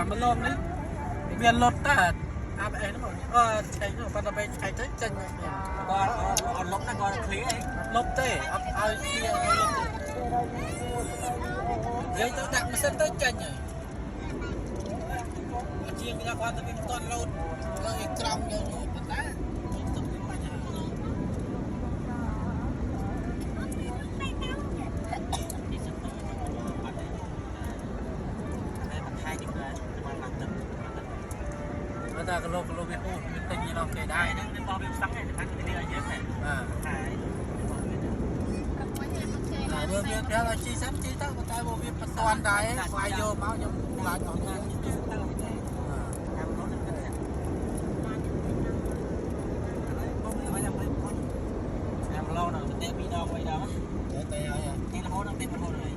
អាម្លងនេះវាលុតតែ ABS ហ្នឹងអឺឆែកហ្នឹងប៉ុន្តែពេលឆែកទៅចេញមក គាត់អត់លុបណាគាត់ clear អី លុបទេអត់ឲ្យ clear ឲ្យលុបទេនិយាយទៅដាក់ម៉ាស៊ីនទៅចេញហើយជាងគេគាត់ទៅវាមិនទាន់លោតលើអេក្រង់យកនោះប៉ុន្តែទៅមានបញ្ហា ទីសិនទៅបាត់ហើយតែបន្ថែមនេះដែរបានឡើងទឹក ប៉ុន្តែគីឡូគីឡូវាហូតវាទិញពីដល់គេដែរ ហ្នឹងវាបោះវាផ្សឹងហ្នឹងថាគេឲ្យយើងហ្នឹង អើ ហើយ តែវាវាប្រាប់ឲ្យជីសិនជីទៅប៉ុន្តែវាមិនទាន់ដែរស្វ័យយកមកខ្ញុំខ្លាចអស់ណា តាមរត់ហ្នឹងបងឲ្យតែបងតាមឡងដល់ទៅពីរដងបីដង តែតែហើយ ទីរហូតដល់ទីរហូតហើយ